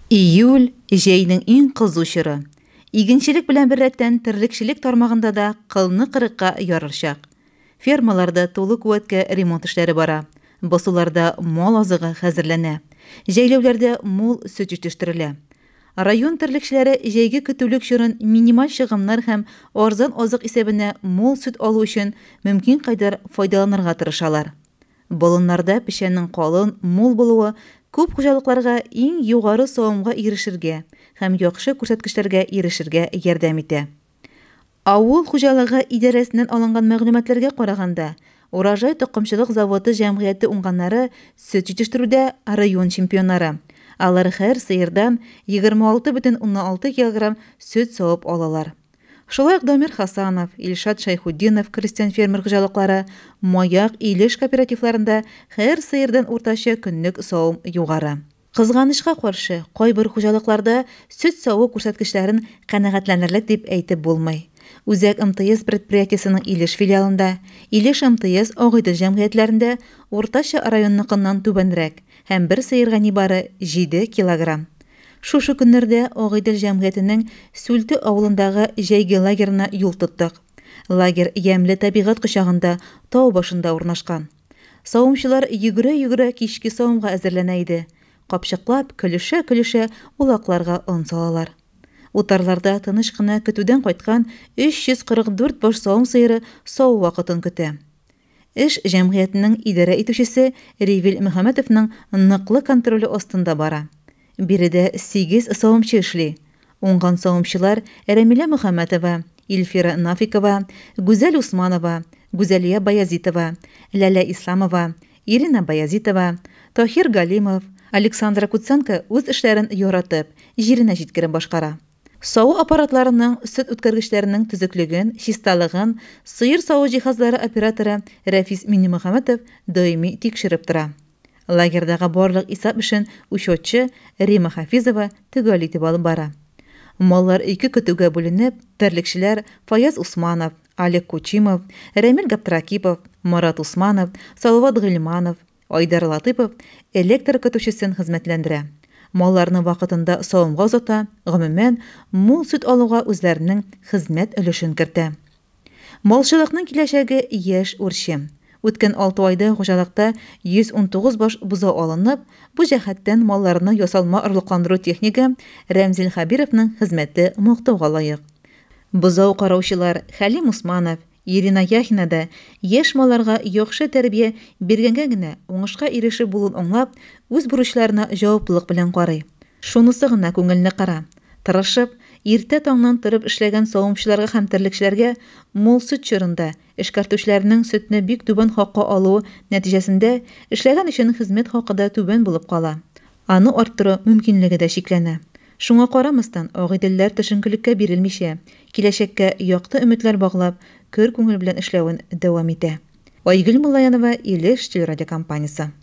Июль, җәйнең иң кызу чоры. Игенчелек белән беррәттән терлекчелек тармагында да кылны кырыкка ярыр чак. Фермаларда тулы куәткә ремонт эшләре бара. Басуларда мал азыгы хәзерләнә. Җәйләүләрдә мул сөт җитештерелә. Район терлекчеләре җәйге көтүлек чорын минималь чыгымнар һәм арзан азык исәбенә мул сөт алу өчен мөмкин кадәр файдаланырга тырышалар. Болыннарда печәннең калын, мул булуы күп хуҗалыкларга иң югары савымга ирешергә һәм яхшы күрсәткечләргә ирешергә ярдәм итә. Авыл хуҗалыгы идарәсеннән алынган мәгълүматларга караганда, Урожай токымчылык заводы җәмгыяте уңганнары сөт җитештерүдә район чемпионнары. Алар һәр сыердан 26,6 килограмм сөт савып алалар. Шулай ук Дамир Хасанов, Илшат Шәйхутдинов крестьян-фермер хуҗалыклары, Маяк, Илеш кооперативларында һәр сыердан уртача көнлек савым югары. Кызганычка каршы, кайбер хуҗалыкларда сөт саву күрсәткечләрен канәгатьләнерлек дип әйтеп булмый. Үзәк МТС предприятиесенең Илеш филиалында, Илеш МТС, Агыйдел җәмгыятьләрендә уртача районныкыннан түбәнрәк һәм бер сыерга нибары 7 килограмм. Шушы көннәрдә Агыйдел җәмгыятенең Сүлте авылындагы җәйге лагерена юл тоттык. Лагерь ямьле табигать кочагында, тау башында урнашкан. Савымчылар йөгерә-йөгерә кичке савымга әзерләнә иде. Капчыклап, көлешә-көлешә улакларга он салалар. Утарларда тыныч кына көтүдән кайткан 344 баш савым сыеры саву вакытын көтә. Эш җәмгыятенең идарә итүчесе Ревиль Мөхәммәтовның ныклы контроле астында бара. Биредә сигез савымчы эшли. Уңган савымчылар Рәмилә Мөхәммәтова, Илфира Нафикова, Гүзәл Усманова, Гүзәлия Баязитова, Ләлә Исламова, Ирина Баязитова, Таһир Галимов, Александра Куценко үз эшләрен яратып, җиренә җиткереп башкара. Саву аппаратларының, сөт үткәргечләренең төзеклеген, чисталыгын сыер саву җиһазлары операторы Рәфис Миннемөхәммәтов даими тикшереп тора. Лагерьдагы барлык исәп эшен учетчы Рима Хафизова төгәл итеп алып бара. Маллар ике көтүгә бүленеп, терлекчеләр Фаяз Усманов, Олег Кучимов, Рәмил Гаптракипов, Марат Усманов, Салават Гыйльманов, Айдар Латыйпов электр көтүчесен хезмәтләндерә. Малларны вакытында савымга озата, гомумән, мул сөт алуга үзләренең хезмәт өлешен кертә. Малчылыкның киләчәге яшь үрчи. Үткән алты айда хуҗалыкта 119 баш бозау алынып, бу җәһәттән малларны ясалма орлыкландыру технигы Рәмзил Хәбировның хезмәте мактауга лаек. Бозау караучылар Хәлим Усманов, Ирина Яхина да яшь малларга яхшы тәрбия биргәнгә генә уңышка ирешеп булуын аңлап, үз бурычларына җаваплылык белән карый. Шунысы гына күңелне кыра, тырышып, иртә таңнан торып эшләгән савымчыларга һәм терлекчеләргә мул сөт чорында эшкәртүчеләрнең сөтне бик түбән хакка алуы нәтиҗәсендә эшләгән өчен хезмәт хакы да түбән булып кала. Аны арттыру мөмкинлеге дә чикләнә. Шуңа карамастан, агыйделләр төшенкелеккә бирелмичә, киләчәккә якты өметләр баглап, көр күңел белән эшләвен дәвам итә. Айгөл Муллаянова, Илеш телерадиокомпаниясе.